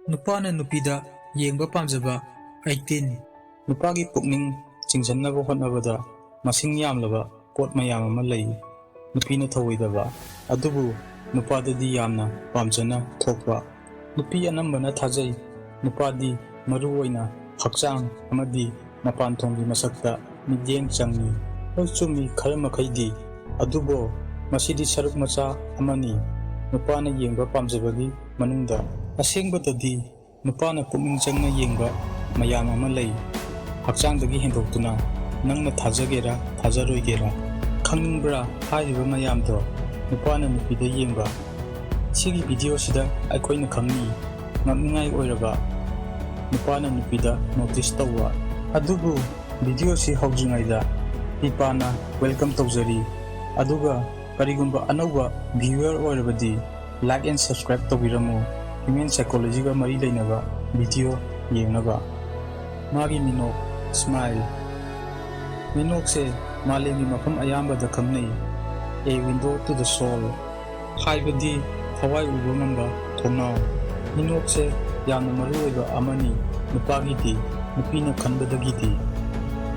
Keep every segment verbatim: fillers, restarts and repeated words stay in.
ꯅꯨꯄꯥꯅ ꯅꯨꯄꯤꯗ ꯌꯦꯡꯕ ꯄꯥꯝꯖꯕ ꯑꯩꯠꯇꯤꯟ꯫ ꯅꯨꯄꯥꯒꯤ ꯄꯨꯛꯅꯤꯡ ꯆꯤꯡꯁꯤꯟꯅꯕ ꯍꯣꯠꯅꯕꯗ ꯃꯁꯤꯡ ꯌꯥꯝꯂꯕ ꯄꯣꯠ ꯃꯌꯥꯝ ꯑꯃ ꯂꯩ꯫ ꯅꯨꯄꯤꯅ ꯊꯧꯑꯣꯏꯗꯕ, ꯑꯗꯨꯕꯨ ꯅꯨꯄꯥꯗꯗꯤ ꯌꯥꯝꯅ ꯄꯥꯝꯖꯅ ꯊꯣꯛꯄ꯫ ꯅꯨꯄꯤ ꯑꯅꯝꯕꯅ ꯊꯥꯖꯩ, ꯅꯨꯄꯥꯗꯤ ꯃꯔꯨ ꯑꯣꯏꯅ ꯍꯛꯆꯥꯡ ꯑꯃꯗꯤ ꯃꯄꯥꯟ ꯊꯣꯡꯒꯤ ꯃꯁꯛꯇ ꯃꯤꯠꯌꯦꯡ ꯆꯪꯏ꯫ ꯍꯣꯏ, ꯆꯨꯝꯃꯤ, ꯈꯔ ꯃꯈꯩꯗꯤ꯫ ꯑꯗꯨꯕꯨ ꯃꯁꯤꯗꯤ ꯁꯔꯨꯛ ꯃꯆꯥ ꯑꯃꯅꯤ ꯅꯨꯄꯥꯅ ꯌꯦꯡꯕ ꯄꯥꯝꯖꯕꯒꯤ ꯃꯅꯨꯡꯗ꯫ ꯑꯁꯦꯡꯕꯗꯗꯤ ꯅꯨꯄꯥꯅ ꯄꯨꯛꯅꯤꯡ ꯆꯪꯅ ꯌꯦꯡꯕ ꯃꯌꯥꯝ ꯑꯃ ꯂꯩ, ꯍꯛꯆꯥꯡꯗꯒꯤ ꯍꯦꯟꯗꯣꯛꯇꯨꯅ꯫ ꯅꯪꯅ ꯊꯥꯖꯒꯦꯔꯥ ꯊꯥꯖꯔꯣꯏꯒꯦꯔꯥ? ꯈꯪꯅꯤꯡꯕ꯭ꯔꯥ ꯍꯥꯏꯔꯤꯕ ꯃꯌꯥꯝꯗꯣ? ꯅꯨꯄꯥꯅ ꯅꯨꯄꯤꯗ ꯌꯦꯡꯕ꯫ ꯁꯤꯒꯤ ꯚꯤꯗꯤꯑꯣꯁꯤꯗ ꯑꯩꯈꯣꯏꯅ ꯈꯪꯅꯤ, ꯉꯛꯅꯤꯡꯉꯥꯏ ꯑꯣꯏꯔꯕ ꯅꯨꯄꯥꯅ ꯅꯨꯄꯤꯗ ꯅꯣꯇꯤꯁ ꯇꯧꯕ꯫ ꯑꯗꯨꯕꯨ ꯚꯤꯗꯤꯑꯣꯁꯤ ꯍꯧꯗ꯭ꯔꯤꯉꯩꯗ ꯄꯤꯄꯥꯅ ꯋꯦꯜꯀꯝ ꯇꯧꯖꯔꯤ꯫ ꯑꯗꯨꯒ ꯀꯔꯤꯒꯨꯝꯕ ꯑꯅꯧꯕ ꯚꯤꯌꯨꯋꯔ ꯑꯣꯏꯔꯕꯗꯤ, like and subscribe ꯇꯧꯕꯤꯔꯝꯃꯨ, ꯍ꯭ꯌꯨꯃꯦꯟ ꯁꯥꯏꯀꯣꯂꯣꯖꯤꯒ ꯃꯔꯤ ꯂꯩꯅꯕ ꯚꯤꯗꯤꯑꯣ ꯌꯦꯡꯅꯕ꯫ ꯃꯥꯒꯤ ꯃꯤꯅꯣꯛ, ꯁ꯭ꯃꯥꯏꯜ꯫ ꯃꯤꯅꯣꯛꯁꯦ ꯃꯥꯂꯦꯝꯒꯤ ꯃꯐꯝ ꯑꯌꯥꯝꯕꯗ ꯈꯪꯅꯩ, A window to the soul, ꯍꯥꯏꯕꯗꯤ ꯊꯋꯥꯏ ꯎꯕ ꯉꯝꯕ ꯊꯣꯡꯅꯥꯎ꯫ ꯃꯤꯅꯣꯛꯁꯦ ꯌꯥꯝꯅ ꯃꯔꯨ ꯑꯣꯏꯕ ꯑꯃꯅꯤ ꯅꯨꯄꯥꯒꯤꯗꯤ, ꯅꯨꯄꯤꯅ ꯈꯟꯕꯗꯒꯤꯗꯤ꯫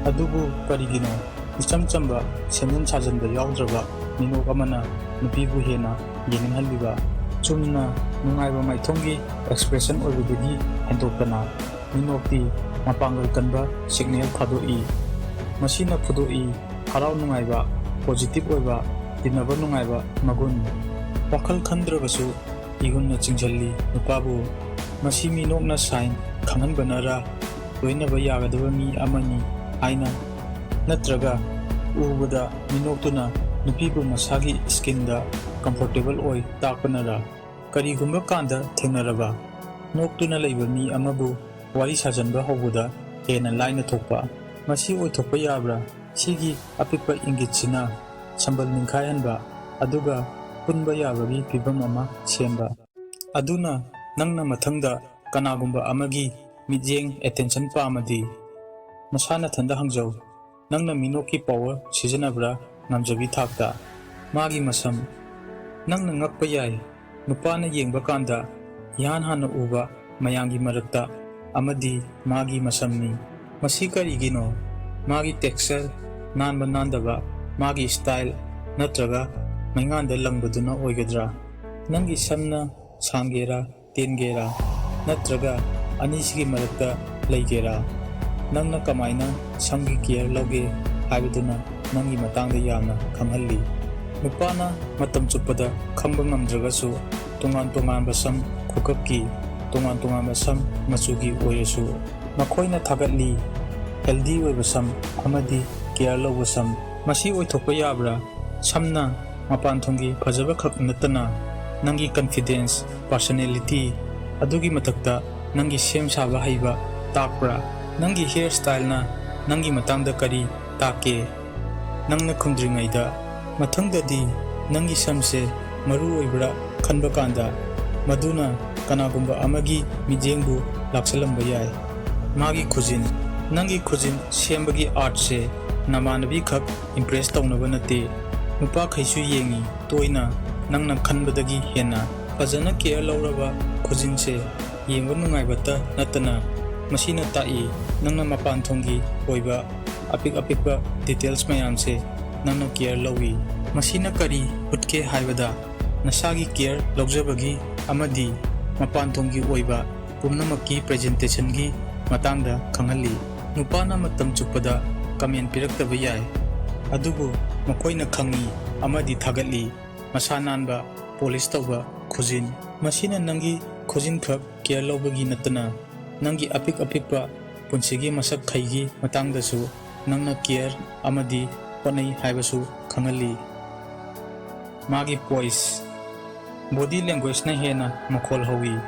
ꯑꯗꯨꯕꯨ ꯀꯔꯤꯒꯤꯅꯣ ꯏꯆꯝ ꯆꯝꯕ ꯁꯦꯝꯖꯤꯟ ꯁꯥꯖꯤꯟꯕ ꯌꯥꯎꯗ꯭ꯔꯕ ꯃꯤꯅꯣꯛ ꯑꯃꯅ ꯅꯨꯄꯤꯕꯨ ꯍꯦꯟꯅ ꯌꯦꯡꯅꯤꯡꯍꯜꯂꯤꯕ? ꯆꯨꯝꯅ ꯅꯨꯡꯉꯥꯏꯕ ꯃꯥꯏꯊꯣꯡꯒꯤ ꯑꯦꯛꯁꯄ꯭ꯔꯦꯁꯟ ꯑꯣꯏꯕꯗꯒꯤ ꯍꯦꯟꯗꯣꯛꯇꯅ, ꯃꯤꯅꯣꯛꯇꯤ ꯃꯄꯥꯡꯒꯜ ꯀꯟꯕ ꯁꯤꯒꯅꯦꯜ ꯊꯥꯗꯣꯛꯏ꯫ ꯃꯁꯤꯅ ꯐꯨꯗꯣꯛꯏ ꯍꯔꯥꯎ ꯅꯨꯡꯉꯥꯏꯕ, ꯄꯣꯖꯤꯇꯤꯚ ꯑꯣꯏꯕ, ꯇꯤꯟꯅꯕ ꯅꯨꯡꯉꯥꯏꯕ ꯃꯒꯨꯟ꯫ ꯋꯥꯈꯜ ꯈꯟꯗ꯭ꯔꯕꯁꯨ ꯏꯍꯨꯟꯅ ꯆꯤꯡꯁꯤꯜꯂꯤ ꯅꯨꯄꯥꯕꯨ꯫ ꯃꯁꯤ ꯃꯤꯅꯣꯛꯅ ꯁꯥꯏꯟ ꯈꯪꯍꯟꯕꯅꯔꯥ, ꯂꯣꯏꯅꯕ ꯌꯥꯒꯗꯕ ꯃꯤ ꯑꯃꯅꯤ ꯍꯥꯏꯅ? ꯅꯠꯇ꯭ꯔꯒ ꯎꯕꯗ ꯃꯤꯅꯣꯛꯇꯨꯅ ꯅꯨꯄꯤꯕꯨ ꯃꯁꯥꯒꯤ ꯁ꯭ꯀꯤꯟꯗ ꯀꯝꯐꯣꯔꯇꯦꯕꯜ ꯑꯣꯏ ꯇꯥꯛꯄꯅꯔꯥ? ꯀꯔꯤꯒꯨꯝꯕ ꯀꯥꯟꯗ ꯊꯦꯡꯅꯔꯕ ꯅꯣꯛꯇꯨꯅ ꯂꯩꯕ ꯃꯤ ꯑꯃꯕꯨ ꯋꯥꯔꯤ ꯁꯥꯖꯟꯕ ꯍꯧꯕꯗ ꯍꯦꯟꯅ ꯂꯥꯏꯅ ꯊꯣꯛꯄ꯫ ꯃꯁꯤ ꯑꯣꯏꯊꯣꯛꯄ ꯌꯥꯕ꯭ꯔꯥ? ꯁꯤꯒꯤ ꯑꯄꯤꯛꯄ ꯏꯪꯒꯤꯠꯁꯤꯅ ꯁꯝꯕꯜ ꯅꯤꯡꯈꯥꯏꯍꯟꯕ, ꯑꯗꯨꯒ ꯄꯨꯟꯕ ꯌꯥꯕꯒꯤ ꯐꯤꯚꯝ ꯑꯃ ꯁꯦꯝꯕ꯫ ꯑꯗꯨꯅ ꯅꯪꯅ ꯃꯊꯪꯗ ꯀꯅꯥꯒꯨꯝꯕ ꯑꯃꯒꯤ ꯃꯤꯠꯌꯦꯡ, ꯑꯦꯇꯦꯟꯁꯟ ꯄꯥꯝꯃꯗꯤ, ꯅꯁꯥ ꯅꯊꯟꯗ ꯍꯪꯖꯧ, "ꯅꯪꯅ ꯃꯤꯅꯣꯛꯀꯤ ꯄꯥꯋꯔ ꯁꯤꯖꯤꯟꯅꯕ꯭ꯔꯥ ꯉꯝꯖꯕꯤ ꯊꯥꯛꯇ?" ꯃꯥꯒꯤ ꯃꯁꯝ꯫ ꯅꯪꯅ ꯉꯛꯄ ꯌꯥꯏ, ꯅꯨꯄꯥꯅ ꯌꯦꯡꯕ ꯀꯥꯟꯗ ꯏꯍꯥꯟ ꯍꯥꯟꯅ ꯎꯕ ꯃꯌꯥꯝꯒꯤ ꯃꯔꯛꯇ, ꯑꯃꯗꯤ ꯃꯥꯒꯤ ꯃꯁꯝꯅꯤ꯫ ꯃꯁꯤ ꯀꯔꯤꯒꯤꯅꯣ? ꯃꯥꯒꯤ texture, ꯅꯥꯟꯕ ꯅꯥꯟꯗꯕ, ꯃꯥꯒꯤ style, ꯅꯠꯇ꯭ꯔꯒ ꯃꯩꯉꯥꯟꯗ ꯂꯪꯕꯗꯨꯅ ꯑꯣꯏꯒꯗ꯭ꯔꯥ? ꯅꯪꯒꯤ ꯁꯝꯅ ꯁꯥꯡꯒꯦꯔꯥ, ꯇꯦꯟꯒꯦꯔꯥ, ꯅꯠꯇ꯭ꯔꯒ ꯑꯅꯤꯁꯤꯒꯤ ꯃꯔꯛꯇ ꯂꯩꯒꯦꯔꯥ? ꯅꯪꯅ ꯀꯃꯥꯏꯅ ꯁꯝꯒꯤ care ꯂꯧꯒꯦ ꯍꯥꯏꯕꯗꯨꯅ ꯅꯪꯒꯤ ꯃꯇꯥꯡꯗ ꯌꯥꯝꯅ ꯈꯪꯍꯜꯂꯤ꯫ ꯅꯨꯄꯥꯅ ꯃꯇꯝ ꯆꯨꯞꯄꯗ ꯈꯪꯕ ꯉꯝꯗ꯭ꯔꯒꯁꯨ, ꯇꯣꯉꯥꯟ ꯇꯣꯉꯥꯟꯕ ꯁꯝ ꯈꯨꯀꯛꯀꯤ ꯇꯣꯉꯥꯟ ꯇꯣꯉꯥꯟꯕ ꯁꯝ ꯃꯆꯨꯒꯤ ꯑꯣꯏꯔꯁꯨ, ꯃꯈꯣꯏꯅ ꯊꯥꯒꯠꯂꯤ꯫ Healthy ꯑꯣꯏꯕ ꯁꯝ ꯑꯃꯗꯤ care ꯂꯧꯕ ꯁꯝ꯫ ꯃꯁꯤ ꯑꯣꯏꯊꯣꯛꯄ ꯌꯥꯕ꯭ꯔꯥ? ꯁꯝꯅ ꯃꯄꯥꯟ ꯊꯣꯡꯒꯤ ꯐꯖꯕ ꯈꯛ ꯅꯠꯇꯅ, ꯅꯪꯒꯤ confidence, personality, ꯑꯗꯨꯒꯤ ꯃꯊꯛꯇ ꯅꯪꯒꯤ ꯁꯦꯝ ꯁꯥꯕ ꯍꯩꯕ ꯇꯥꯛꯄ꯭ꯔꯥ? ꯅꯪꯒꯤ hair styleꯅ ꯅꯪꯒꯤ ꯃꯇꯥꯡꯗ ꯀꯔꯤ ꯇꯥꯛꯀꯦ? ꯅꯪꯅ ꯈꯨꯝꯗ꯭ꯔꯤꯉꯩꯗ, ꯃꯊꯪꯗꯗꯤ ꯅꯪꯒꯤ ꯁꯝꯁꯦ ꯃꯔꯨ ꯑꯣꯏꯕ꯭ꯔꯥ ꯈꯟꯕ ꯀꯥꯟꯗ, ꯃꯗꯨꯅ ꯀꯅꯥꯒꯨꯝꯕ ꯑꯃꯒꯤ ꯃꯤꯠꯌꯦꯡꯕꯨ ꯂꯥꯛꯁꯜꯂꯝꯕ ꯌꯥꯏ꯫ ꯃꯥꯒꯤ ꯈꯨꯖꯤꯟ꯫ ꯅꯪꯒꯤ ꯈꯨꯖꯤꯟ ꯁꯦꯝꯕꯒꯤ artꯁꯦ ꯅꯃꯥꯟꯅꯕꯤ ꯈꯛ impress ꯇꯧꯅꯕ ꯅꯠꯇꯦ, ꯅꯨꯄꯥꯈꯩꯁꯨ ꯌꯦꯡꯉꯤ꯫ ꯇꯣꯏꯅ ꯅꯪꯅ ꯈꯟꯕꯗꯒꯤ ꯍꯦꯟꯅ ꯐꯖꯅ care ꯂꯧꯔꯕ ꯈꯨꯖꯤꯟꯁꯦ ꯌꯦꯡꯕ ꯅꯨꯡꯉꯥꯏꯕꯇ ꯅꯠꯇꯅ, ꯃꯁꯤꯅ ꯇꯥꯛꯏ ꯅꯪꯅ ꯃꯄꯥꯟ ꯊꯣꯡꯒꯤ ꯑꯣꯏꯕ ꯑꯄꯤꯛ ꯑꯄꯤꯛꯄ details ꯃꯌꯥꯝꯁꯦ ꯅꯪꯅ care ꯂꯧꯏ꯫ ꯃꯁꯤꯅ ꯀꯔꯤ ꯎꯠꯀꯦ ꯍꯥꯏꯕꯗ, ꯅꯁꯥꯒꯤ care ꯂꯧꯖꯕꯒꯤ ꯑꯃꯗꯤ ꯃꯄꯥꯟ ꯊꯣꯡꯒꯤ ꯑꯣꯏꯕ ꯄꯨꯝꯅꯃꯛꯀꯤ presentationꯒꯤ ꯃꯇꯥꯡꯗ ꯈꯪꯍꯜꯂꯤ꯫ ꯅꯨꯄꯥꯅ ꯃꯇꯝ ꯆꯨꯞꯄꯗ comment ꯄꯤꯔꯛꯇꯕ ꯌꯥꯏ, ꯑꯗꯨꯕꯨ ꯃꯈꯣꯏꯅ ꯈꯪꯏ ꯑꯃꯗꯤ ꯊꯥꯒꯠꯂꯤ ꯃꯁꯥ ꯅꯥꯟꯕ, polish ꯇꯧꯕ ꯈꯨꯖꯤꯟ꯫ ꯃꯁꯤꯅ ꯅꯪꯒꯤ ꯈꯨꯖꯤꯟꯈꯛ care ꯂꯧꯕꯒꯤ ꯅꯠꯇꯅ, ꯅꯪꯒꯤ ꯑꯄꯤꯛ ꯑꯄꯤꯛꯄ ꯄꯨꯟꯁꯤꯒꯤ ꯃꯁꯛꯈꯩꯒꯤ ꯃꯇꯥꯡꯗꯁꯨ ꯅꯪꯅ care ꯑꯃꯗꯤ ꯍꯣꯠꯅꯩ ꯍꯥꯏꯕꯁꯨ ꯈꯪꯍꯜꯂꯤ꯫ ꯃꯥꯒꯤ poise꯫ Body languageꯅ ꯍꯦꯟꯅ ꯃꯈꯣꯜ ꯍꯧꯏ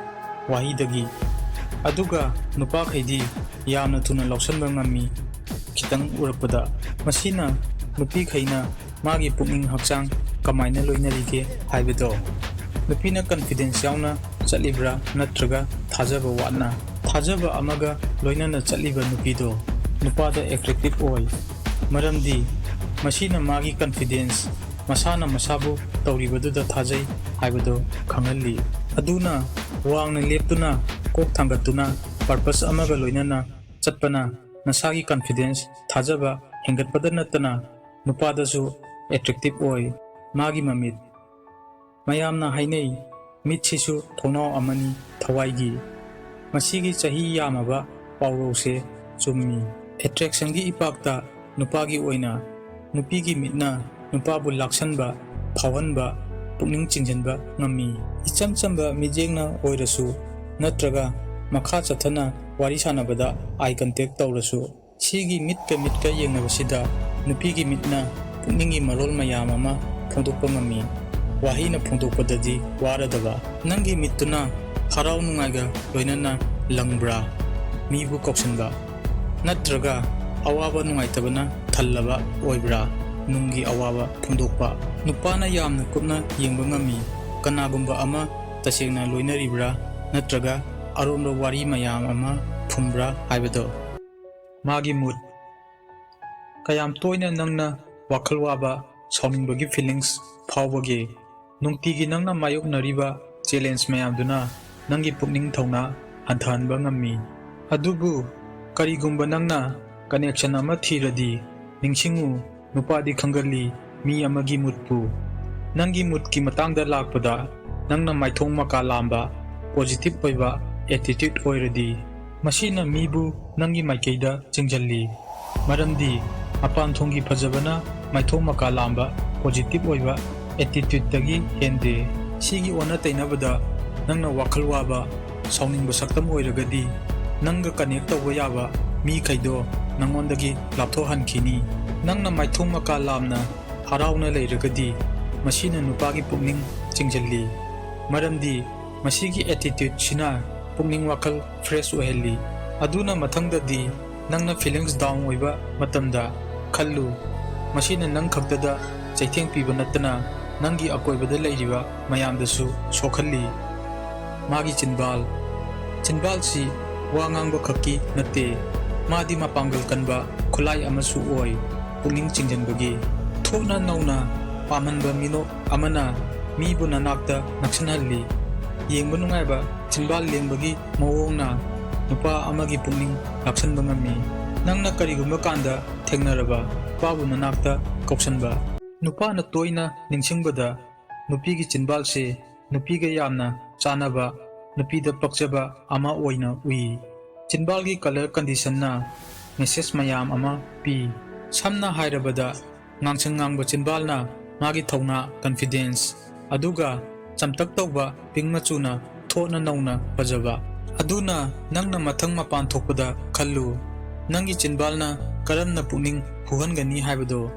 ꯋꯥꯍꯩꯗꯒꯤ꯫ ꯑꯗꯨꯒ ꯅꯨꯄꯥꯈꯩꯗꯤ ꯌꯥꯝꯅ ꯊꯨꯅ ꯂꯧꯁꯤꯟꯕ ꯉꯝꯃꯤ ꯈꯤꯇꯪ ꯎꯔꯛꯄꯗ꯫ ꯃꯁꯤꯅ ꯅꯨꯄꯤꯈꯩꯅ ꯃꯥꯒꯤ ꯄꯨꯛꯅꯤꯡ ꯍꯛꯆꯥꯡ ꯀꯃꯥꯏꯅ ꯂꯣꯏꯅꯔꯤꯒꯦ ꯍꯥꯏꯕꯗꯣ꯫ ꯅꯨꯄꯤꯅ confidence ꯌꯥꯎꯅ ꯆꯠꯂꯤꯕ꯭ꯔꯥ ꯅꯠꯇ꯭ꯔꯒ ꯊꯥꯖꯕ ꯋꯥꯠꯅ? ꯊꯥꯖꯕ ꯑꯃꯒ ꯂꯣꯏꯅꯅ ꯆꯠꯂꯤꯕ ꯅꯨꯄꯤꯗꯣ ꯅꯨꯄꯥꯗ attractive ꯑꯣꯏ, ꯃꯔꯝꯗꯤ ꯃꯁꯤꯅ ꯃꯥꯒꯤ confidence, ꯃꯁꯥꯅ ꯃꯁꯥꯕꯨ ꯇꯧꯔꯤꯕꯗꯨꯗ ꯊꯥꯖꯩ ꯍꯥꯏꯕꯗꯨ ꯈꯪꯍꯜꯂꯤ꯫ ꯑꯗꯨꯅ ꯋꯥꯡꯅ ꯂꯦꯞꯇꯨꯅ ꯀꯣꯛ ꯊꯥꯡꯒꯠꯇꯨꯅ purpose ꯑꯃꯒ ꯂꯣꯏꯅꯅ ꯆꯠꯄꯅ ꯅꯁꯥꯒꯤ confidence, ꯊꯥꯖꯕ ꯍꯦꯟꯒꯠꯄꯗ ꯅꯠꯇꯅ ꯅꯨꯄꯥꯗꯁꯨ attractive ꯑꯣꯏ꯫ ꯃꯥꯒꯤ ꯃꯃꯤꯠ꯫ ꯃꯌꯥꯝꯅ ꯍꯥꯏꯅꯩ, ꯃꯤꯠꯁꯤꯁꯨ ꯊꯣꯡꯅꯥꯎ ꯑꯃꯅꯤ ꯊꯋꯥꯏꯒꯤ꯫ ꯃꯁꯤꯒꯤ ꯆꯍꯤ ꯌꯥꯝꯃꯕ ꯄꯥꯎꯔꯧꯁꯦ ꯆꯨꯝꯃꯤ꯫ Attractionꯒꯤ ꯏꯄꯥꯛꯇ ꯅꯨꯄꯥꯒꯤ ꯑꯣꯏꯅ ꯅꯨꯄꯤꯒꯤ ꯃꯤꯠꯅ ꯅꯨꯄꯥꯕꯨ ꯂꯥꯛꯁꯟꯕ, ꯐꯥꯎꯍꯟꯕ, ꯄꯨꯛꯅꯤꯡ ꯆꯤꯡꯁꯤꯟꯕ ꯉꯝꯃꯤ꯫ ꯏꯆꯝ ꯆꯝꯕ ꯃꯤꯠꯌꯦꯡꯅ ꯑꯣꯏꯔꯁꯨ ꯅꯠꯇ꯭ꯔꯒ ꯃꯈꯥ ꯆꯠꯊꯅ ꯋꯥꯔꯤ ꯁꯥꯟꯅꯕꯗ eye contact ꯇꯧꯔꯁꯨ, ꯁꯤꯒꯤ ꯃꯤꯠꯀ ꯃꯤꯠꯀ ꯌꯦꯡꯅꯕꯁꯤꯗ ꯅꯨꯄꯤꯒꯤ ꯃꯤꯠꯅ ꯄꯨꯛꯅꯤꯡꯒꯤ ꯃꯔꯣꯜ ꯃꯌꯥꯝ ꯑꯃ ꯐꯣꯡꯗꯣꯛꯄ ꯉꯝꯃꯤ꯫ ꯋꯥꯍꯩꯅ ꯐꯣꯡꯗꯣꯛꯄꯗꯗꯤ ꯋꯥꯔꯗꯕ꯫ ꯅꯪꯒꯤ ꯃꯤꯠꯇꯨꯅ ꯍꯔꯥꯎ ꯅꯨꯡꯉꯥꯏꯒ ꯂꯣꯏꯅꯅ ꯂꯪꯕ꯭ꯔꯥ? ꯃꯤꯕꯨ ꯀꯧꯁꯤꯟꯕ꯫ ꯅꯠꯇ꯭ꯔꯒ ꯑꯋꯥꯕ ꯅꯨꯡꯉꯥꯏꯇꯕꯅ ꯊꯜꯂꯕ ꯑꯣꯏꯕ꯭ꯔꯥ? ꯅꯨꯡꯒꯤ ꯑꯋꯥꯕ ꯐꯣꯡꯗꯣꯛꯄ꯫ ꯅꯨꯄꯥꯅ ꯌꯥꯝꯅ ꯀꯨꯞꯅ ꯌꯦꯡꯕ ꯉꯝꯃꯤ꯫ ꯀꯅꯥꯒꯨꯝꯕ ꯑꯃ ꯇꯁꯦꯡꯅ ꯂꯣꯏꯅꯔꯤꯕ꯭ꯔꯥ ꯅꯠꯇ꯭ꯔꯒ ꯑꯔꯣꯟꯕ ꯋꯥꯔꯤ ꯃꯌꯥꯝ ꯑꯃ ꯐꯨꯝꯕ꯭ꯔꯥ ꯍꯥꯏꯕꯗꯣ꯫ ꯃꯥꯒꯤ mood꯫ ꯀꯌꯥꯝ ꯇꯣꯏꯅ ꯅꯪꯅ ꯋꯥꯈꯜ ꯋꯥꯕ, ꯁꯥꯎꯅꯤꯡꯕꯒꯤ feelings ꯐꯥꯎꯕꯒꯦ? ꯅꯨꯡꯇꯤꯒꯤ ꯅꯪꯅ ꯃꯥꯌꯣꯛꯅꯔꯤꯕ challenge ꯃꯌꯥꯝꯗꯨꯅ ꯅꯪꯒꯤ ꯄꯨꯛꯅꯤꯡ ꯊꯧꯅꯥ ꯍꯟꯊꯍꯟꯕ ꯉꯝꯃꯤ꯫ ꯑꯗꯨꯕꯨ ꯀꯔꯤꯒꯨꯝꯕ ꯅꯪꯅ connection ꯑꯃ ꯊꯤꯔꯗꯤ, ꯅꯤꯡꯁꯤꯡꯉꯨ, ꯅꯨꯄꯥꯗꯤ ꯈꯪꯒꯜꯂꯤ ꯃꯤ ꯑꯃꯒꯤ moodꯄꯨ꯫ ꯅꯪꯒꯤ moodꯀꯤ ꯃꯇꯥꯡꯗ ꯂꯥꯛꯄꯗ, ꯅꯪꯅ ꯃꯥꯏꯊꯣꯡ ꯃꯀꯥ ꯂꯥꯝꯕ, positive ꯑꯣꯏꯕ attitude ꯑꯣꯏꯔꯗꯤ, ꯃꯁꯤꯅ ꯃꯤꯕꯨ ꯅꯪꯒꯤ ꯃꯥꯏꯀꯩꯗ ꯆꯤꯡꯁꯤꯜꯂꯤ꯫ ꯃꯔꯝꯗꯤ ꯃꯄꯥꯟ ꯊꯣꯡꯒꯤ ꯐꯖꯕꯅ ꯃꯥꯏꯊꯣꯡ ꯃꯀꯥ ꯂꯥꯝꯕ, positive ꯑꯣꯏꯕ attitudeꯇꯒꯤ ꯍꯦꯟꯗꯦ꯫ ꯁꯤꯒꯤ ꯑꯣꯟꯅ ꯇꯩꯅꯕꯗ, ꯅꯪꯅ ꯋꯥꯈꯜ ꯋꯥꯕ, ꯁꯥꯎꯅꯤꯡꯕ ꯁꯛꯇꯝ ꯑꯣꯏꯔꯒꯗꯤ, ꯅꯪꯒ connect ꯇꯧꯕ ꯌꯥꯕ ꯃꯤꯈꯩꯗꯣ ꯅꯪꯉꯣꯟꯗꯒꯤ ꯂꯥꯞꯊꯣꯛꯍꯟꯈꯤꯅꯤ꯫ ꯅꯪꯅ ꯃꯥꯏꯊꯣꯡ ꯃꯀꯥ ꯂꯥꯝꯅ ꯍꯔꯥꯎꯅ ꯂꯩꯔꯒꯗꯤ, ꯃꯁꯤꯅ ꯅꯨꯄꯥꯒꯤ ꯄꯨꯛꯅꯤꯡ ꯆꯤꯡꯁꯤꯜꯂꯤ꯫ ꯃꯔꯝꯗꯤ ꯃꯁꯤꯒꯤ attitudeꯁꯤꯅ ꯄꯨꯛꯅꯤꯡ ꯋꯥꯈꯜ fresh ꯑꯣꯏꯍꯜꯂꯤ꯫ ꯑꯗꯨꯅ ꯃꯊꯪꯗꯗꯤ ꯅꯪꯅ feelings down ꯑꯣꯏꯕ ꯃꯇꯝꯗ ꯈꯜꯂꯨ, ꯃꯁꯤꯅ ꯅꯪ ꯈꯛꯇꯗ ꯆꯩꯊꯦꯡ ꯄꯤꯕ ꯅꯠꯇꯅ ꯅꯪꯒꯤ ꯑꯀꯣꯏꯕꯗ ꯂꯩꯔꯤꯕ ꯃꯌꯥꯝꯗꯁꯨ ꯁꯣꯛꯍꯜꯂꯤ꯫ ꯃꯥꯒꯤ ꯆꯤꯟꯕꯥꯜ꯫ ꯆꯤꯟꯕꯥꯜꯁꯤ ꯋꯥ ꯉꯥꯡꯕ ꯈꯛꯀꯤ ꯅꯠꯇꯦ, ꯃꯥꯗꯤ ꯃꯄꯥꯡꯒꯜ ꯀꯟꯕ ꯈꯨꯠꯂꯥꯏ ꯑꯃꯁꯨ ꯑꯣꯏ꯫ ꯄꯨꯛꯅꯤꯡ ꯆꯤꯡꯁꯤꯟꯕꯒꯤ ꯊꯣꯛꯅ ꯅꯧꯅ ꯄꯥꯝꯍꯟꯕ ꯃꯤꯅꯣꯛ ꯑꯃꯅ ꯃꯤꯕꯨ ꯅꯅꯥꯛꯇ ꯅꯛꯁꯤꯟꯍꯜꯂꯤ꯫ ꯌꯦꯡꯕ ꯅꯨꯡꯉꯥꯏꯕ ꯆꯤꯟꯕꯥꯜ ꯂꯦꯡꯕꯒꯤ ꯃꯑꯣꯡꯅ ꯅꯨꯄꯥ ꯑꯃꯒꯤ ꯄꯨꯛꯅꯤꯡ ꯂꯥꯛꯁꯟꯕ ꯉꯝꯃꯤ꯫ ꯅꯪꯅ ꯀꯔꯤꯒꯨꯝꯕ ꯀꯥꯟꯗ ꯊꯦꯡꯅꯔꯕ ꯅꯨꯄꯥꯕꯨ ꯅꯅꯥꯛꯇ ꯀꯧꯁꯟꯕ꯫ ꯅꯨꯄꯥꯅ ꯇꯣꯏꯅ ꯅꯤꯡꯁꯤꯡꯕꯗ ꯅꯨꯄꯤꯒꯤ ꯆꯤꯟꯕꯥꯜꯁꯦ ꯅꯨꯄꯤꯒ ꯌꯥꯝꯅ ꯆꯥꯟꯅꯕ, ꯅꯨꯄꯤꯗ ꯄꯛꯆꯕ ꯑꯃ ꯑꯣꯏꯅ ꯎꯏ꯫ ꯆꯤꯟꯕꯥꯜꯒꯤ color conditionꯅ message ꯃꯌꯥꯝ ꯑꯃ ꯄꯤ꯫ ꯁꯝꯅ ꯍꯥꯏꯔꯕꯗ, ꯉꯥꯡꯁꯪ ꯉꯥꯡꯕ ꯆꯤꯟꯕꯥꯜꯅ ꯃꯥꯒꯤ ꯊꯧꯅꯥ, confidence, ꯑꯗꯨꯒ ꯆꯝꯇꯛ ꯇꯧꯕ pink ꯃꯆꯨꯅ ꯊꯣꯠꯅ ꯅꯧꯅ ꯐꯖꯕ꯫ ꯑꯗꯨꯅ ꯅꯪꯅ ꯃꯊꯪ ꯃꯄꯥꯟ ꯊꯣꯛꯄꯗ ꯈꯜꯂꯨ, ꯅꯪꯒꯤ ꯆꯤꯟꯕꯥꯜꯅ ꯀꯔꯝꯅ ꯄꯨꯛꯅꯤꯡ ꯍꯨꯍꯟꯒꯅꯤ ꯍꯥꯏꯕꯗꯣ꯫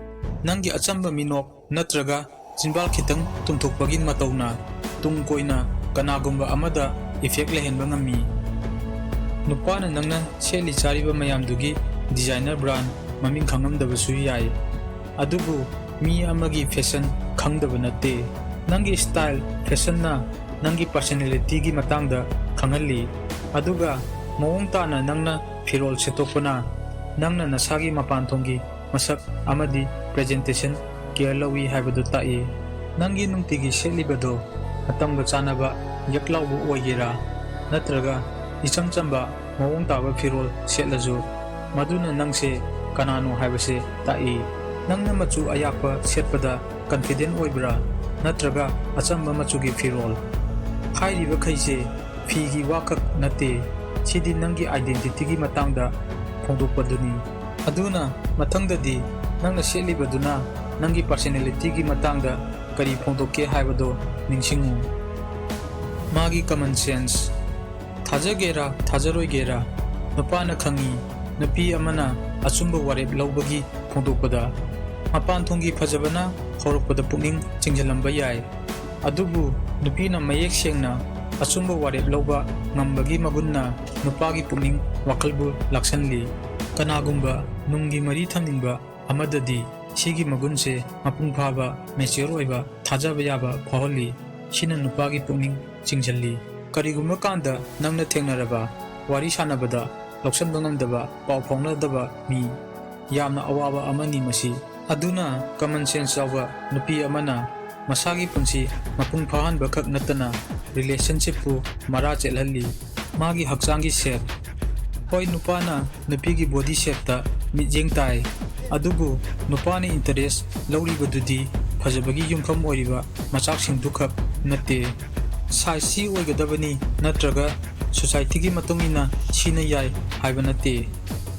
ꯅꯪꯒꯤ ꯑꯆꯝꯕ ꯃꯤꯅꯣꯛ ꯅꯠꯇ꯭ꯔꯒ ꯆꯤꯟꯕꯥꯜ ꯈꯤꯇꯪ ꯇꯨꯝꯊꯣꯛꯄꯒꯤ ꯃꯇꯧꯅ ꯇꯨꯡ ꯀꯣꯏꯅ ꯀꯅꯥꯒꯨꯝꯕ ꯑꯃꯗ effect ꯂꯩꯍꯟꯕ ꯉꯝꯃꯤ꯫ ꯅꯨꯄꯥꯅ ꯅꯪꯅ ꯁꯦꯠꯂꯤ ꯆꯥꯔꯤꯕ ꯃꯌꯥꯝꯗꯨꯒꯤ designer brand ꯃꯃꯤꯡ ꯈꯪꯉꯝꯗꯕꯁꯨ ꯌꯥꯏ, ꯑꯗꯨꯕꯨ ꯃꯤ ꯑꯃꯒꯤ fashion ꯈꯪꯗꯕ ꯅꯠꯇꯦ꯫ ꯅꯪꯒꯤ style, fashionꯅ ꯅꯪꯒꯤ personalityꯒꯤ ꯃꯇꯥꯡꯗ ꯈꯪꯍꯜꯂꯤ, ꯑꯗꯨꯒ ꯃꯑꯣꯡ ꯇꯥꯅ ꯅꯪꯅ ꯐꯤꯔꯣꯜ ꯁꯦꯠꯇꯣꯛꯄꯅ ꯅꯪꯅ ꯅꯁꯥꯒꯤ ꯃꯄꯥꯟ ꯊꯣꯡꯒꯤ ꯃꯁꯛ ꯑꯃꯗꯤ presentation care ꯂꯧꯏ ꯍꯥꯏꯕꯗꯨ ꯇꯥꯛꯏ꯫ ꯅꯪꯒꯤ ꯅꯨꯡꯇꯤꯒꯤ ꯁꯦꯠꯂꯤꯕꯗꯨ ꯃꯇꯝꯒ ꯆꯥꯟꯅꯕ ꯌꯛ ꯂꯥꯎꯕ ꯑꯣꯏꯒꯦꯔꯥ, ꯅꯠꯇ꯭ꯔꯒ ꯏꯆꯝ ꯆꯝꯕ ꯃꯑꯣꯡ ꯇꯥꯕ ꯐꯤꯔꯣꯜ ꯁꯦꯠꯂꯁꯨ, ꯃꯗꯨꯅ ꯅꯪꯁꯦ ꯀꯅꯥꯅꯣ ꯍꯥꯏꯕꯁꯦ ꯇꯥꯛꯏ꯫ ꯅꯪꯅ ꯃꯆꯨ ꯑꯌꯥꯛꯄ ꯁꯦꯠꯄꯗ confident ꯑꯣꯏꯕ꯭ꯔꯥ, ꯅꯠꯇ꯭ꯔꯒ ꯑꯆꯝꯕ ꯃꯆꯨꯒꯤ ꯐꯤꯔꯣꯜ? ꯍꯥꯏꯔꯤꯕꯈꯩꯁꯦ ꯐꯤꯒꯤ ꯋꯥꯈꯛ ꯅꯠꯇꯦ, ꯁꯤꯗꯤ ꯅꯪꯒꯤ identityꯒꯤ ꯃꯇꯥꯡꯗ ꯐꯣꯡꯗꯣꯛꯄꯗꯨꯅꯤ꯫ ꯑꯗꯨꯅ ꯃꯊꯪꯗꯗꯤ ꯅꯪꯅ ꯁꯦꯠꯂꯤꯕꯗꯨꯅ ꯅꯪꯒꯤ personalityꯒꯤ ꯃꯇꯥꯡꯗ ꯀꯔꯤ ꯐꯣꯡꯗꯣꯛꯀꯦ ꯍꯥꯏꯕꯗꯨ ꯅꯤꯡꯁꯤꯡꯉꯨ꯫ ꯃꯥꯒꯤ common sense꯫ ꯊꯥꯖꯒꯦꯔꯥ ꯊꯥꯖꯔꯣꯏꯒꯦꯔꯥ, ꯅꯨꯄꯥꯅ ꯈꯪꯏ, ꯅꯨꯄꯤ ꯑꯃꯅ ꯑꯆꯨꯝꯕ ꯋꯥꯔꯦꯞ ꯂꯧꯕꯒꯤ ꯐꯣꯡꯗꯣꯛꯄꯗ꯫ ꯃꯄꯥꯟ ꯊꯣꯡꯒꯤ ꯐꯖꯕꯅ ꯍꯧꯔꯛꯄꯗ ꯄꯨꯛꯅꯤꯡ ꯆꯤꯡꯁꯤꯜꯂꯝꯕ ꯌꯥꯏ, ꯑꯗꯨꯕꯨ ꯅꯨꯄꯤꯅ ꯃꯌꯦꯛ ꯁꯦꯡꯅ ꯑꯆꯨꯝꯕ ꯋꯥꯔꯦꯞ ꯂꯧꯕ ꯉꯝꯕꯒꯤ ꯃꯒꯨꯟꯅ ꯅꯨꯄꯥꯒꯤ ꯄꯨꯛꯅꯤꯡ ꯋꯥꯈꯜꯕꯨ ꯂꯥꯛꯁꯜꯂꯤ꯫ ꯀꯅꯥꯒꯨꯝꯕ ꯅꯨꯡꯒꯤ ꯃꯔꯤ ꯊꯝꯅꯤꯡꯕ ꯑꯃꯗꯗꯤ ꯁꯤꯒꯤ ꯃꯒꯨꯟꯁꯦ ꯃꯄꯨꯡ ꯐꯥꯕ, mature ꯑꯣꯏꯕ, ꯊꯥꯖꯕ ꯌꯥꯕ ꯐꯥꯎꯍꯜꯂꯤ꯫ ꯁꯤꯅ ꯅꯨꯄꯥꯒꯤ ꯄꯨꯛꯅꯤꯡ ꯆꯤꯡꯁꯤꯜꯂꯤ꯫ ꯀꯔꯤꯒꯨꯝꯕ ꯀꯥꯟꯗ ꯅꯪꯅ ꯊꯦꯡꯅꯔꯕ, ꯋꯥꯔꯤ ꯁꯥꯟꯅꯕꯗ ꯂꯧꯁꯟꯕ ꯉꯝꯗꯕ, ꯄꯥꯎ ꯐꯥꯎꯅꯗꯕ ꯃꯤ, ꯌꯥꯝꯅ ꯑꯋꯥꯕ ꯑꯃꯅꯤ ꯃꯁꯤ꯫ ꯑꯗꯨꯅ common sense ꯌꯥꯎꯕ ꯅꯨꯄꯤ ꯑꯃꯅ ꯃꯁꯥꯒꯤ ꯄꯨꯟꯁꯤ ꯃꯄꯨꯡ ꯐꯥꯍꯟꯕ ꯈꯛ ꯅꯠꯇꯅ ꯔꯤꯂꯦꯁꯟꯁꯤꯞꯄꯨ ꯃꯔꯥ ꯆꯦꯠꯍꯜꯂꯤ꯫ ꯃꯥꯒꯤ ꯍꯛꯆꯥꯡꯒꯤ ꯁꯦꯞ꯫ ꯍꯣꯏ, ꯅꯨꯄꯥꯅ ꯅꯨꯄꯤꯒꯤ ꯕꯣꯗꯤ ꯁꯦꯞꯇ ꯃꯤꯠꯌꯦꯡ ꯇꯥꯏ, ꯑꯗꯨꯕꯨ ꯅꯨꯄꯥꯅ ꯏꯟꯇꯔꯦꯁ ꯂꯧꯔꯤꯕꯗꯨꯗꯤ ꯐꯖꯕꯒꯤ ꯌꯨꯝꯐꯝ ꯑꯣꯏꯔꯤꯕ ꯃꯆꯥꯛꯁꯤꯡꯗꯨꯈꯛ ꯅꯠꯇꯦ꯫ ꯁꯥꯏꯖ ꯁꯤ ꯑꯣꯏꯒꯗꯕꯅꯤ ꯅꯠꯇ꯭ꯔꯒ ꯁꯣꯁꯥꯏꯇꯤꯒꯤ ꯃꯇꯨꯡ ꯏꯟꯅ ꯁꯤꯅ ꯌꯥꯏ ꯍꯥꯏꯕ ꯅꯠꯇꯦ꯫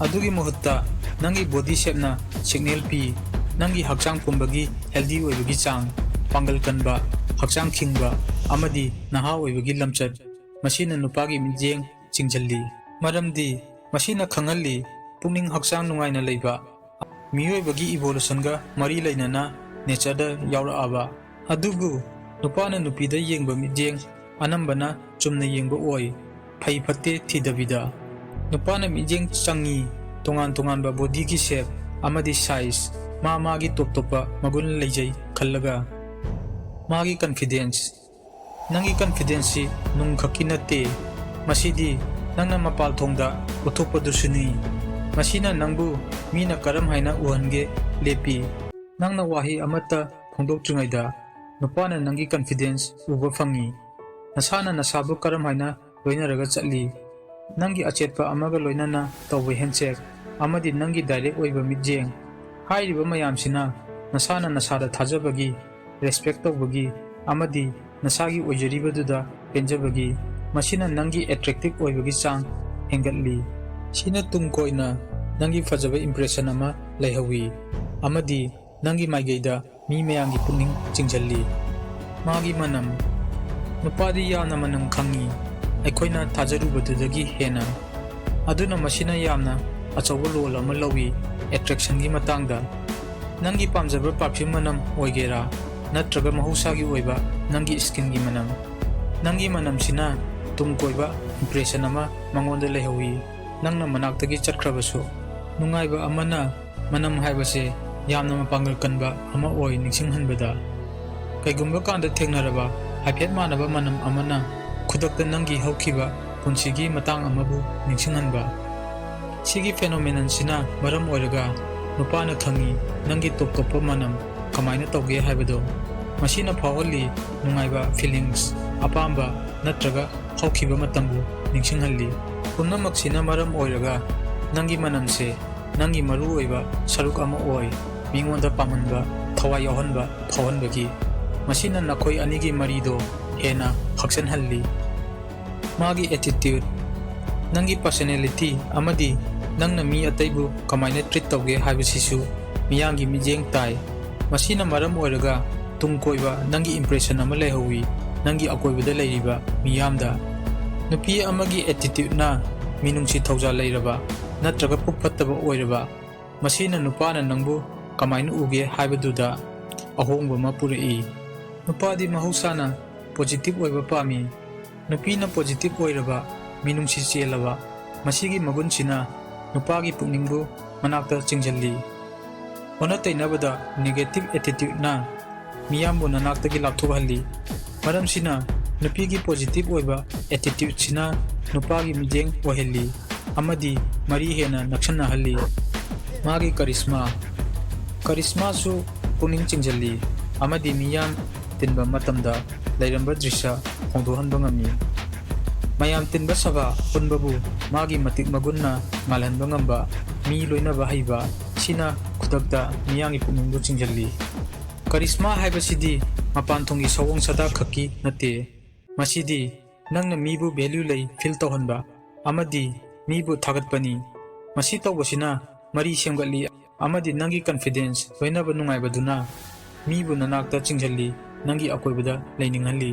ꯑꯗꯨꯒꯤ ꯃꯍꯨꯠꯇ ꯅꯪꯒꯤ ꯕꯣꯗꯤ ꯁꯦꯞꯅ ꯁꯤꯒꯅꯦꯜ ꯄꯤ, ꯅꯪꯒꯤ ꯍꯛꯆꯥꯡ ꯄꯨꯝꯕꯒꯤ ꯍꯦꯜꯗꯤ ꯑꯣꯏꯕꯒꯤ ꯆꯥꯡ, ꯄꯥꯡꯒꯜ ꯀꯟꯕ, ꯍꯛꯆꯥꯡ ꯈꯤꯡꯕ ꯑꯃꯗꯤ ꯅꯍꯥ ꯑꯣꯏꯕꯒꯤ ꯂꯝꯆꯠ꯫ ꯃꯁꯤꯅ ꯅꯨꯄꯥꯒꯤ ꯃꯤꯠꯌꯦꯡ ꯆꯤꯡꯁꯤꯜꯂꯤ, ꯃꯔꯝꯗꯤ ꯃꯁꯤꯅ ꯈꯪꯍꯜꯂꯤ ꯄꯨꯛꯅꯤꯡ ꯍꯛꯆꯥꯡ ꯅꯨꯡꯉꯥꯏꯅ ꯂꯩꯕ ꯃꯤꯑꯣꯏꯕꯒꯤ ꯏꯚꯣꯂꯨꯁꯟꯒ ꯃꯔꯤ ꯂꯩꯅꯅ ꯅꯦꯆꯔꯗ ꯌꯥꯎꯔꯛꯑꯕ꯫ ꯑꯗꯨꯕꯨ ꯅꯨꯄꯥꯅ ꯅꯨꯄꯤꯗ ꯌꯦꯡꯕ ꯃꯤꯠꯌꯦꯡ ꯑꯅꯝꯕꯅ ꯆꯨꯝꯅ ꯌꯦꯡꯕ ꯑꯣꯏ, ꯐꯩ ꯐꯠꯇꯦ ꯊꯤꯗꯕꯤꯗ꯫ ꯅꯨꯄꯥꯅ ꯃꯤꯠꯌꯦꯡ ꯆꯪꯉꯤ ꯇꯣꯉꯥꯟ ꯇꯣꯉꯥꯟꯕ ꯕꯣꯗꯤꯒꯤ ꯁꯦꯞ ꯑꯃꯗꯤ ꯁꯥꯏꯖ, ꯃꯥ ꯃꯥꯒꯤ ꯇꯣꯞ ꯇꯣꯞꯄ ꯃꯒꯨꯟ ꯂꯩꯖꯩ ꯈꯜꯂꯒ꯫ ꯃꯥꯒꯤ ꯀꯟꯐꯤꯗꯦꯟꯁ꯫ ꯅꯪꯒꯤ ꯀꯟꯐꯤꯗꯦꯟꯁꯁꯤ ꯅꯨꯡ ꯈꯛꯀꯤ ꯅꯠꯇꯦ, ꯃꯁꯤꯗꯤ ꯅꯪꯅ ꯃꯄꯥꯜ ꯊꯣꯡꯗ ꯎꯠꯊꯣꯛꯄꯗꯨꯁꯨꯅꯤ꯫ ꯃꯁꯤꯅ ꯅꯪꯕꯨ ꯃꯤꯅ ꯀꯔꯝ ꯍꯥꯏꯅ ꯎꯍꯟꯒꯦ ꯂꯦꯞꯄꯤ꯫ ꯅꯪꯅ ꯋꯥꯍꯩ ꯑꯃꯠꯇ ꯐꯣꯡꯗꯣꯛꯇ꯭ꯔꯤꯉꯩꯗ ꯅꯨꯄꯥꯅ ꯅꯪꯒꯤ ꯀꯟꯐꯤꯗꯦꯟꯁ ꯎꯕ ꯐꯪꯏ꯫ ꯅꯁꯥꯅ ꯅꯁꯥꯕꯨ ꯀꯔꯝ ꯍꯥꯏꯅ ꯂꯣꯏꯅꯔꯒ ꯆꯠꯂꯤ? ꯅꯪꯒꯤ ꯑꯆꯦꯠꯄ ꯑꯃꯒ ꯂꯣꯏꯅꯅ ꯇꯧꯕ ꯍꯦꯟꯁꯦꯛ ꯑꯃꯗꯤ ꯅꯪꯒꯤ ꯗꯥꯏꯔꯦꯛ ꯑꯣꯏꯕ ꯃꯤꯠꯌꯦꯡ꯫ ꯍꯥꯏꯔꯤꯕ ꯃꯌꯥꯝꯁꯤꯅ ꯅꯁꯥꯅ ꯅꯁꯥꯗ ꯊꯥꯖꯕꯒꯤ, ꯔꯦꯁꯄꯦꯛ ꯇꯧꯕꯒꯤ ꯑꯃꯗꯤ ꯅꯁꯥꯒꯤ ꯑꯣꯏꯖꯔꯤꯕꯗꯨꯗ ꯄꯦꯟꯖꯕꯒꯤ, ꯃꯁꯤꯅ ꯅꯪꯒꯤ ꯑꯦꯇ꯭ꯔꯦꯛꯇꯤꯚ ꯑꯣꯏꯕꯒꯤ ꯆꯥꯡ ꯍꯦꯟꯒꯠꯂꯤ꯫ ꯁꯤꯅ ꯇꯨꯡ ꯀꯣꯏꯅ ꯅꯪꯒꯤ ꯐꯖꯕ ꯏꯝꯄ꯭ꯔꯦꯁꯟ ꯑꯃ ꯂꯩꯍꯧꯏ ꯑꯃꯗꯤ ꯅꯪꯒꯤ ꯃꯥꯏꯀꯩꯗ ꯃꯤ ꯃꯌꯥꯝꯒꯤ ꯄꯨꯛꯅꯤꯡ ꯆꯤꯡꯁꯤꯜꯂꯤ꯫ ꯃꯥꯒꯤ ꯃꯅꯝ꯫ ꯅꯨꯄꯥꯗꯤ ꯌꯥꯝꯅ ꯃꯅꯝ ꯈꯪꯏ, ꯑꯩꯈꯣꯏꯅ ꯊꯥꯖꯔꯨꯕꯗꯨꯗꯒꯤ ꯍꯦꯟꯅ꯫ ꯑꯗꯨꯅ ꯃꯁꯤꯅ ꯌꯥꯝꯅ ꯑꯆꯧꯕ ꯔꯣꯜ ꯑꯃ ꯂꯧꯏ ꯑꯦꯇ꯭ꯔꯦꯛꯁꯟꯒꯤ ꯃꯇꯥꯡꯗ꯫ ꯅꯪꯒꯤ ꯄꯥꯝꯖꯕ ꯄꯔꯐ꯭ꯌꯨꯝ ꯃꯅꯝ ꯑꯣꯏꯒꯦꯔꯥ, ꯅꯠꯇ꯭ꯔꯒ ꯃꯍꯧꯁꯥꯒꯤ ꯑꯣꯏꯕ ꯅꯪꯒꯤ ꯁ꯭ꯀꯤꯟꯒꯤ ꯃꯅꯝ, ꯅꯪꯒꯤ ꯃꯅꯝꯁꯤꯅ ꯇꯨꯡ ꯀꯣꯏꯕ ꯏꯝꯄ꯭ꯔꯦꯁꯟ ꯑꯃ ꯃꯉꯣꯟꯗ ꯂꯩꯍꯧꯏ, ꯅꯪꯅ ꯃꯅꯥꯛꯇꯒꯤ ꯆꯠꯈ꯭ꯔꯕꯁꯨ꯫ ꯅꯨꯡꯉꯥꯏꯕ ꯑꯃꯅ ꯃꯅꯝ ꯍꯥꯏꯕꯁꯦ ꯌꯥꯝꯅ ꯃꯄꯥꯡꯒꯜ ꯀꯟꯕ ꯑꯃ ꯑꯣꯏ ꯅꯤꯡꯁꯤꯡꯍꯟꯕꯗ꯫ ꯀꯩꯒꯨꯝꯕ ꯀꯥꯟꯗ ꯊꯦꯡꯅꯔꯕ ꯍꯥꯏꯐꯦꯠ ꯃꯥꯟꯅꯕ ꯃꯅꯝ ꯑꯃꯅ ꯈꯨꯗꯛꯇ ꯅꯪꯒꯤ ꯍꯧꯈꯤꯕ ꯄꯨꯟꯁꯤꯒꯤ ꯃꯇꯥꯡ ꯑꯃꯕꯨ ꯅꯤꯡꯁꯤꯡꯍꯟꯕ꯫ ꯁꯤꯒꯤ ꯐꯦꯅꯣꯃꯦꯅꯟꯁꯤꯅ ꯃꯔꯝ ꯑꯣꯏꯔꯒ ꯅꯨꯄꯥꯅ ꯈꯪꯏ ꯅꯪꯒꯤ ꯇꯣꯞ ꯇꯣꯞꯄ ꯃꯅꯝ ꯀꯃꯥꯏꯅ ꯇꯧꯒꯦ ꯍꯥꯏꯕꯗꯣ꯫ ꯃꯁꯤꯅ ꯐꯥꯎꯍꯜꯂꯤ ꯅꯨꯡꯉꯥꯏꯕ ꯐꯤꯂꯤꯡꯁ꯫ ꯑꯄꯥꯝꯕ ꯅꯠꯇ꯭ꯔꯒ ꯍꯧꯈꯤꯕ ꯃꯇꯝꯕꯨ ꯅꯤꯡꯁꯤꯡꯍꯜꯂꯤ꯫ ꯄꯨꯝꯅꯃꯛꯁꯤꯅ ꯃꯔꯝ ꯑꯣꯏꯔꯒ ꯅꯪꯒꯤ ꯃꯅꯝꯁꯦ ꯅꯪꯒꯤ ꯃꯔꯨꯑꯣꯏꯕ ꯁꯔꯨꯛ ꯑꯃ ꯑꯣꯏ, ꯃꯤꯉꯣꯟꯗ ꯄꯥꯝꯍꯟꯕ, ꯊꯋꯥꯏ ꯌꯥꯎꯍꯟꯕ ꯐꯥꯎꯍꯟꯕꯒꯤ꯫ ꯃꯁꯤꯅ ꯅꯈꯣꯏ ꯑꯅꯤꯒꯤ ꯃꯔꯤꯗꯣ ꯍꯦꯟꯅ ꯍꯛꯆꯟꯍꯜꯂꯤ꯫ ꯃꯥꯒꯤ attitude, ꯅꯪꯒꯤ personality ꯑꯃꯗꯤ ꯅꯪꯅ ꯃꯤ ꯑꯇꯩꯕꯨ ꯀꯃꯥꯏꯅ treat ꯇꯧꯒꯦ ꯍꯥꯏꯕꯁꯤꯁꯨ ꯃꯤꯌꯥꯝꯒꯤ ꯃꯤꯠꯌꯦꯡ ꯇꯥꯏ꯫ ꯃꯁꯤꯅ ꯃꯔꯝ ꯑꯣꯏꯔꯒ ꯇꯨꯡ ꯀꯣꯏꯕ ꯅꯪꯒꯤ impression ꯑꯃ ꯂꯩꯍꯧꯋꯤ ꯅꯪꯒꯤ ꯑꯀꯣꯏꯕꯗ ꯂꯩꯔꯤꯕ ꯃꯤꯌꯥꯝꯗ꯫ ꯅꯨꯄꯤ ꯑꯃꯒꯤ attitudeꯅ ꯃꯤꯅꯨꯡꯁꯤ ꯊꯧꯖꯥꯜ ꯂꯩꯔꯕ ꯅꯠꯇ꯭ꯔꯒ ꯄꯨꯛ ꯐꯠꯇꯕ ꯑꯣꯏꯔꯕ, ꯃꯁꯤꯅ ꯅꯨꯄꯥꯅ ꯅꯪꯕꯨ ꯀꯃꯥꯏꯅ ꯎꯒꯦ ꯍꯥꯏꯕꯗꯨꯗ ꯑꯍꯣꯡꯕ ꯑꯃ ꯄꯨꯔꯛꯏ꯫ ꯅꯨꯄꯥꯗꯤ ꯃꯍꯧꯁꯥꯅ positive ꯑꯣꯏꯕ ꯄꯥꯝꯃꯤ꯫ ꯅꯨꯄꯤꯅ positive ꯑꯣꯏꯔꯕ, ꯃꯤꯅꯨꯡꯁꯤ ꯆꯦꯜꯂꯕ, ꯃꯁꯤꯒꯤ ꯃꯒꯨꯟꯁꯤꯅ ꯅꯨꯄꯥꯒꯤ ꯄꯨꯛꯅꯤꯡꯕꯨ ꯃꯅꯥꯛꯇ ꯆꯤꯡꯁꯤꯜꯂꯤ꯫ ꯑꯣꯟꯅ ꯇꯩꯅꯕꯗ negative attitudeꯅ ꯃꯤꯌꯥꯝꯕꯨ ꯅꯅꯥꯛꯇꯒꯤ ꯂꯥꯞꯊꯣꯛꯍꯜꯂꯤ꯫ ꯃꯔꯝꯁꯤꯅ ꯅꯨꯄꯤꯒꯤ positive ꯑꯣꯏꯕ attitudeꯁꯤꯅ ꯅꯨꯄꯥꯒꯤ ꯃꯤꯠꯌꯦꯡ ꯑꯣꯏꯍꯜꯂꯤ ꯑꯃꯗꯤ ꯃꯔꯤ ꯍꯦꯟꯅ ꯅꯛꯁꯟꯅꯍꯜꯂꯤ꯫ ꯃꯥꯒꯤ charisma, charismaꯁꯨ ꯄꯨꯛꯅꯤꯡ ꯆꯤꯡꯁꯤꯜꯂꯤ ꯑꯃꯗꯤ ꯃꯤꯌꯥꯝ ꯇꯤꯟꯕ ꯃꯇꯝꯗ ꯂꯩꯔꯝꯕ ꯗ꯭ꯔꯤꯁ꯭ꯌ ꯍꯣꯡꯗꯣꯛꯍꯟꯕ ꯉꯝꯃꯤ꯫ ꯃꯌꯥꯝ ꯇꯤꯟꯕ ꯁꯚꯥ ꯄꯨꯟꯕꯕꯨ ꯃꯥꯒꯤ ꯃꯇꯤꯛ ꯃꯒꯨꯟꯅ ꯉꯥꯜꯍꯟꯕ ꯉꯝꯕ, ꯃꯤ ꯂꯣꯏꯅꯕ ꯍꯩꯕ, ꯁꯤꯅ ꯈꯨꯗꯛꯇ ꯃꯤꯌꯥꯝꯒꯤ ꯄꯨꯛꯅꯤꯡꯕꯨ ꯆꯤꯡꯁꯤꯜꯂꯤ꯫ Charisma ꯍꯥꯏꯕꯁꯤꯗꯤ ꯃꯄꯥꯟ ꯊꯣꯡꯒꯤ ꯁꯑꯣꯡ ꯁꯥꯗꯥ ꯈꯛꯀꯤ ꯅꯠꯇꯦ꯫ ꯃꯁꯤꯗꯤ ꯅꯪꯅ ꯃꯤꯕꯨ value ꯂꯩ feel ꯇꯧꯍꯟꯕ ꯑꯃꯗꯤ ꯃꯤꯕꯨ ꯊꯥꯒꯠꯄꯅꯤ꯫ ꯃꯁꯤ ꯇꯧꯕꯁꯤꯅ ꯃꯔꯤ ꯁꯦꯝꯒꯠꯂꯤ ꯑꯃꯗꯤ ꯅꯪꯒꯤ confidence, ꯂꯣꯏꯅꯕ ꯅꯨꯡꯉꯥꯏꯕꯗꯨꯅ ꯃꯤꯕꯨ ꯅꯅꯥꯛꯇ ꯆꯤꯡꯁꯤꯜꯂꯤ, ꯅꯪꯒꯤ ꯑꯀꯣꯏꯕꯗ ꯂꯩꯅꯤꯡꯍꯜꯂꯤ꯫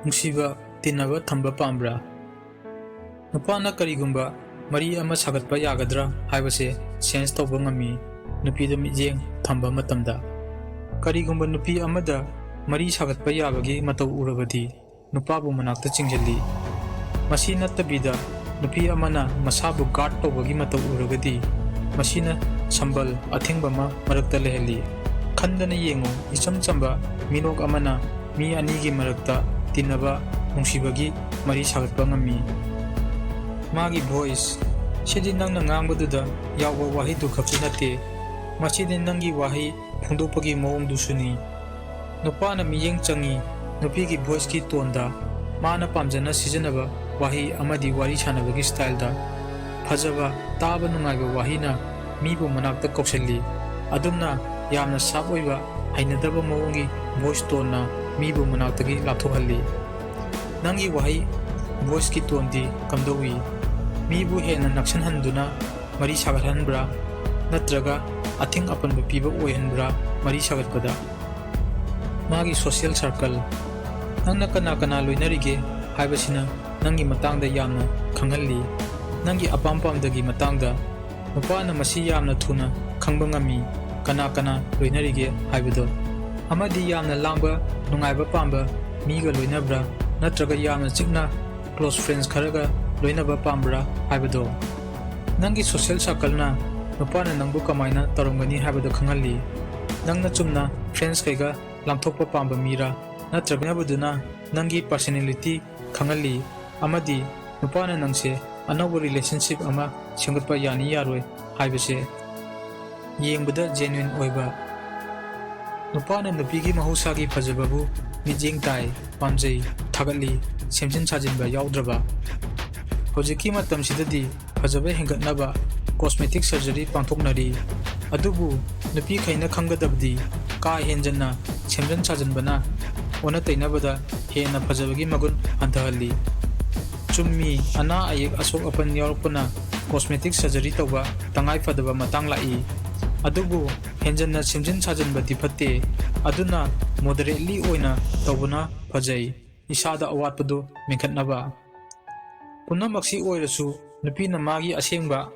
ꯅꯨꯡꯁꯤꯕ, ꯇꯤꯟꯅꯕ ꯊꯝꯕ ꯄꯥꯝꯕ꯭ꯔꯥ? ꯅꯨꯄꯥꯅ ꯀꯔꯤꯒꯨꯝꯕ ꯃꯔꯤ ꯑꯃ ꯁꯥꯒꯠꯄ ꯌꯥꯒꯗ꯭ꯔꯥ ꯍꯥꯏꯕꯁꯦ sense ꯇꯧꯕ ꯉꯝꯃꯤ, ꯅꯨꯄꯤꯗ ꯃꯤꯠꯌꯦꯡ ꯊꯝꯕ ꯃꯇꯝꯗ꯫ ꯀꯔꯤꯒꯨꯝꯕ ꯅꯨꯄꯤ ꯑꯃꯗ ꯃꯔꯤ ꯁꯥꯒꯠꯄ ꯌꯥꯕꯒꯤ ꯃꯇꯧ ꯎꯔꯕꯗꯤ, ꯅꯨꯄꯥꯕꯨ ꯃꯅꯥꯛꯇ ꯆꯤꯡꯁꯤꯜꯂꯤ꯫ ꯃꯁꯤ ꯅꯠꯇꯕꯤꯗ ꯅꯨꯄꯤ ꯑꯃꯅ ꯃꯁꯥꯕꯨ guard ꯇꯧꯕꯒꯤ ꯃꯇꯧ ꯎꯔꯒꯗꯤ, ꯃꯁꯤꯅ ꯁꯝꯕꯜ ꯑꯊꯤꯡꯕ ꯑꯃ ꯃꯔꯛꯇ ꯂꯩꯍꯜꯂꯤ꯫ ꯈꯟꯗꯅ ꯌꯦꯡꯉꯨ, ꯏꯆꯝ ꯆꯝꯕ ꯃꯤꯅꯣꯛ ꯑꯃꯅ ꯃꯤ ꯑꯅꯤꯒꯤ ꯃꯔꯛꯇ ꯇꯤꯟꯅꯕ, ꯅꯨꯡꯁꯤꯕꯒꯤ ꯃꯔꯤ ꯁꯥꯒꯠꯄ ꯉꯝꯃꯤ꯫ ꯃꯥꯒꯤ voice, ꯁꯤꯗꯤ ꯅꯪꯅ ꯉꯥꯡꯕꯗꯨꯗ ꯌꯥꯎꯕ ꯋꯥꯍꯩꯗꯨ ꯈꯛꯇ ꯅꯠꯇꯦ, ꯃꯁꯤꯗꯤ ꯅꯪꯒꯤ ꯋꯥꯍꯩ ꯐꯣꯡꯗꯣꯛꯄꯒꯤ ꯃꯑꯣꯡꯗꯨꯁꯨꯅꯤ꯫ ꯅꯨꯄꯥꯅ ꯃꯤꯠꯌꯦꯡ ꯆꯪꯏ, ꯅꯨꯄꯤꯒꯤ voiceꯀꯤ toneꯗ, ꯃꯥꯅ ꯄꯥꯝꯖꯅ ꯁꯤꯖꯤꯟꯅꯕ ꯋꯥꯍꯩ ꯑꯃꯗꯤ ꯋꯥꯔꯤ ꯁꯥꯟꯅꯕꯒꯤ styleꯗ꯫ ꯐꯖꯕ, ꯇꯥꯕ ꯅꯨꯡꯉꯥꯏꯕ ꯋꯥꯍꯩꯅ ꯃꯤꯕꯨ ꯃꯅꯥꯛꯇ ꯀꯧꯁꯤꯜꯂꯤ꯫ ꯑꯗꯨꯝꯅ ꯌꯥꯝꯅ sharp ꯑꯣꯏꯕ, ꯍꯩꯅꯗꯕ ꯃꯑꯣꯡꯒꯤ voice toneꯅ ꯃꯤꯕꯨ ꯃꯅꯥꯛꯇꯒꯤ ꯂꯥꯞꯊꯣꯛꯍꯜꯂꯤ꯫ ꯅꯪꯒꯤ ꯋꯥꯍꯩ voiceꯀꯤ toneꯗꯤ ꯀꯝꯗꯧꯏ? ꯃꯤꯕꯨ ꯍꯦꯟꯅ ꯅꯛꯁꯟꯍꯟꯗꯨꯅ ꯃꯔꯤ ꯁꯥꯒꯠꯍꯟꯕ꯭ꯔꯥ? ꯅꯠꯇ꯭ꯔꯒ ꯑꯊꯤꯡ ꯑꯄꯟꯕ ꯄꯤꯕ ꯑꯣꯏꯍꯟꯕ꯭ꯔꯥ ꯃꯔꯤ ꯁꯥꯒꯠꯄꯗ? ꯃꯥꯒꯤ social circle꯫ ꯅꯪꯅ ꯀꯅꯥ ꯀꯅꯥ ꯂꯣꯏꯅꯔꯤꯒꯦ ꯍꯥꯏꯕꯁꯤꯅ ꯅꯪꯒꯤ ꯃꯇꯥꯡꯗ ꯌꯥꯝꯅ ꯈꯪꯍꯜꯂꯤ꯫ ꯅꯪꯒꯤ ꯑꯄꯥꯝ ꯄꯥꯝꯗꯒꯤ ꯃꯇꯥꯡꯗ꯫ ꯅꯨꯄꯥꯅ ꯃꯁꯤ ꯌꯥꯝꯅ ꯊꯨꯅ ꯈꯪꯕ ꯉꯝꯃꯤ, ꯀꯅꯥ ꯀꯅꯥ ꯂꯣꯏꯅꯔꯤꯒꯦ ꯍꯥꯏꯕꯗꯣ꯫ ꯑꯃꯗꯤ ꯌꯥꯝꯅ ꯂꯥꯡꯕ, ꯅꯨꯡꯉꯥꯏꯕ ꯄꯥꯝꯕ ꯃꯤꯒ ꯂꯣꯏꯅꯕ꯭ꯔꯥ, ꯅꯠꯇ꯭ꯔꯒ ꯌꯥꯝꯅ ꯆꯤꯛꯅ close friends ꯈꯔꯒ ꯂꯣꯏꯅꯕ ꯄꯥꯝꯕ꯭ꯔꯥ ꯍꯥꯏꯕꯗꯣ꯫ ꯅꯪꯒꯤ social circleꯅ ꯅꯨꯄꯥꯅ ꯅꯪꯕꯨ ꯀꯃꯥꯏꯅ ꯇꯧꯔꯝꯒꯅꯤ ꯍꯥꯏꯕꯗꯨ ꯈꯪꯍꯜꯂꯤ꯫ ꯅꯪꯅ ꯆꯨꯝꯅ friendsꯈꯩꯒ ꯂꯥꯡꯊꯣꯛꯄ ꯄꯥꯝꯕ ꯃꯤꯔꯥ, ꯅꯠꯇ꯭ꯔꯒ ꯂꯣꯏꯅꯕꯗꯨꯅ ꯅꯪꯒꯤ personality ꯈꯪꯍꯜꯂꯤ, ꯑꯃꯗꯤ ꯅꯨꯄꯥꯅ ꯅꯪꯁꯦ ꯑꯅꯧꯕ relationship ꯑꯃ ꯁꯦꯝꯒꯠꯄ ꯌꯥꯅꯤ ꯌꯥꯔꯣꯏ ꯍꯥꯏꯕꯁꯦ ꯌꯦꯡꯕꯗ genuine ꯑꯣꯏꯕ꯫ ꯅꯨꯄꯥꯅ ꯅꯨꯄꯤꯒꯤ ꯃꯍꯧꯁꯥꯒꯤ ꯐꯖꯕꯕꯨ ꯃꯤꯠꯌꯦꯡ ꯇꯥꯏ, ꯄꯥꯝꯖꯩ, ꯊꯥꯒꯠꯂꯤ, ꯁꯦꯝꯖꯤꯟ ꯁꯥꯖꯤꯟꯕ ꯌꯥꯎꯗ꯭ꯔꯕ꯫ ꯍꯧꯖꯤꯛꯀꯤ ꯃꯇꯝꯁꯤꯗꯗꯤ ꯐꯖꯕ ꯍꯦꯟꯒꯠꯅꯕ cosmetic surgery ꯄꯥꯡꯊꯣꯛꯅꯔꯤ꯫ ꯑꯗꯨꯕꯨ ꯅꯨꯄꯤꯈꯩꯅ ꯈꯪꯒꯗꯕꯗꯤ ꯀꯥ ꯍꯦꯟꯖꯟꯅ ꯁꯦꯝꯖꯤꯟ ꯁꯥꯖꯤꯟꯕꯅ ꯑꯣꯟꯅ ꯇꯩꯅꯕꯗ ꯍꯦꯟꯅ ꯐꯖꯕꯒꯤ ꯃꯒꯨꯟ ꯍꯟꯊꯍꯜꯂꯤ꯫ ꯆꯨꯝꯃꯤ, ꯑꯅꯥ ꯑꯌꯦꯛ ꯑꯁꯣꯛ ꯑꯄꯟ ꯌꯥꯎꯔꯛꯄꯅ cosmetic surgery ꯇꯧꯕ ꯇꯉꯥꯏ ꯐꯗꯕ ꯃꯇꯥꯡ ꯂꯥꯛꯏ꯫ ꯑꯗꯨꯕꯨ ꯍꯦꯟꯖꯟꯅ ꯁꯦꯝꯖꯤꯟ ꯁꯥꯖꯤꯟꯕꯗꯤ ꯐꯠꯇꯦ꯫ ꯑꯗꯨꯅ moderately ꯑꯣꯏꯅ ꯇꯧꯕꯅ ꯐꯖꯩ, ꯏꯁꯥꯗ ꯑꯋꯥꯠꯄꯗꯨ ꯃꯦꯟꯈꯠꯅꯕ꯫ ꯄꯨꯝꯅꯃꯛꯁꯤ ꯑꯣꯏꯔꯁꯨ ꯅꯨꯄꯤꯅ ꯃꯥꯒꯤ ꯑꯁꯦꯡꯕ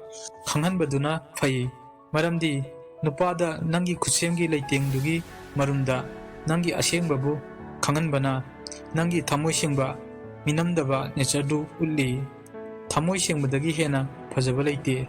ꯈꯪꯍꯟꯕꯗꯨꯅ ꯐꯩ꯫ ꯃꯔꯝꯗꯤ ꯅꯨꯄꯥꯗ ꯅꯪꯒꯤ ꯈꯨꯠꯁꯦꯝꯒꯤ ꯂꯩꯇꯦꯡꯗꯨꯒꯤ ꯃꯔꯨꯝꯗ ꯅꯪꯒꯤ ꯑꯁꯦꯡꯕꯕꯨ ꯈꯪꯍꯟꯕꯅ ꯅꯪꯒꯤ ꯊꯃꯣꯏ ꯁꯦꯡꯕ, ꯃꯤꯅꯝꯗꯕ natureꯗꯨ ꯎꯠꯂꯤ꯫ ꯊꯃꯣꯏ ꯁꯦꯡꯕꯗꯒꯤ ꯍꯦꯟꯅ ꯐꯖꯕ ꯂꯩꯇꯦ꯫